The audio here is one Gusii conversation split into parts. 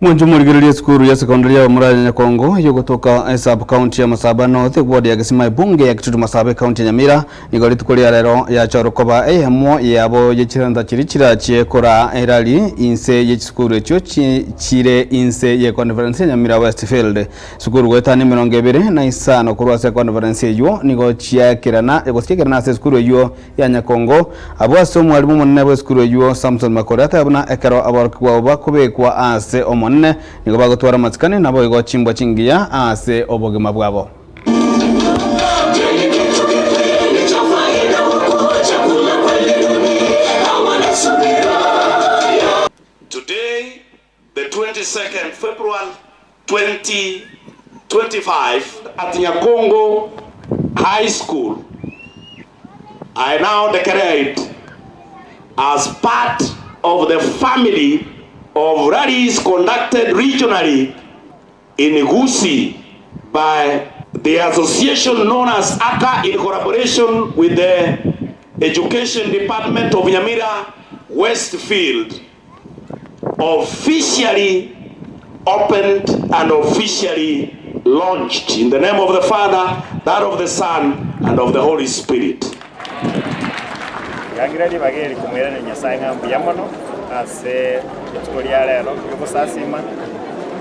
Mwanche omorigereria esukuru ya secondary ya Muraya Nyakongo yogotoka esub county ya Masaba North ward ya Gesima ebunge ya Kitutu Masaba ecounty ya Nyamira nigo rituko ria rero yachorwa koba eyemo yabo ye chisenta chiria chirachie koraa erari inse ye chisukuru echio chire inse ye conference ya Nyamira Westfield. Sukuru goetania 25 korwa ase econference eyio nigo chiakerana gose chiakerana ase esukuru eyio ya Nyakongo, abwo ase omwalimu omonene bw'esukuru eyio, Samson Makori, ateba buna ekero aborokigwa abwo bakobekwa aase Omonene, nigo bagotwara amasikani naboigo chimbwa chingiya ase obogima bwabo. Today, the 22nd February 2025 at Nyakongo High School, I now declare it as part of the family of rallies conducted regionally in Gusii by the association known as ACA in collaboration with the Education Department of Nyamira Westfield officially opened and officially launched in the name of the Father, that of the Son, and of the Holy Spirit. Riangire ribaga eri komoiraneria Nyasae ng'a mbuya mono ase rituko ria rero ri'ogosasima.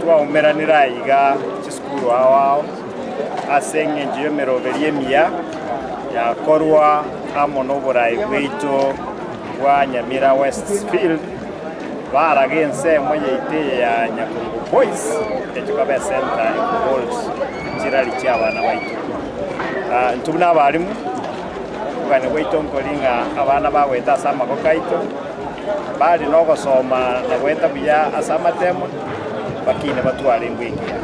Twaumeranire aiga chisukuru ao ao ase engencho y'emeroberio emiya yakorwa amo noborai bwaito bwa Nyamira Westfield, baraga ensemo yaito eye ya Nyakongo Boys echio koba esenta ekohold chirari chi'abana baito. Intwe buna abalimu, okogania gwaito nkori ng'a abana bagoeta ase amagoko aito, bari nogosoma na goeta buya ase amatemo, bakine batware embwa engiya.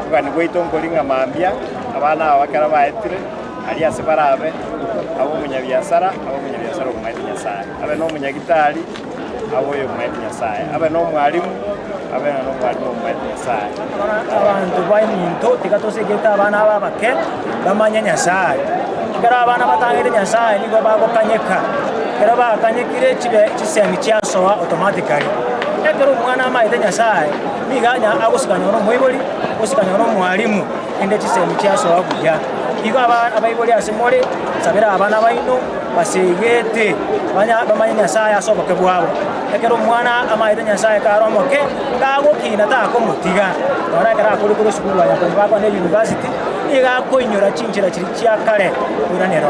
Okogania gwaito nkori ng'a mambia abana aba ekero baetire, aria ase barabe, abe omonyabiasara, abe omonyabiasara omomaete Nyasae, abe nomonyagitari, abe oyomomaete Nyasae, abe nomwalimu, abe nomwalimu omomaete Nyasae. Abanto baminto, tiga tosegete abana aba abake bamanye Nyasae. Ekero abana batang'ete Nyasae nigo bagokanyeka, ekero bakanyekire chibe chisemi chiasoa automatically. Ekero omwana amaete Nyasae, nigo anya agosikana nomoibori, osikana nomwalimu. Rende chisemi chiasoa buya. Igo abaibori ase more, sabera abana baino basegete, bamanye Nyasae ase oboke bwabo. Ekero omwana amaete Nyasae kare omoke, tagokina takomotiga. Nonye ekero akorire korwa esukuru aye akonywa bakwana university, nigo akoinyora chinchera chiria chia kare koiranera.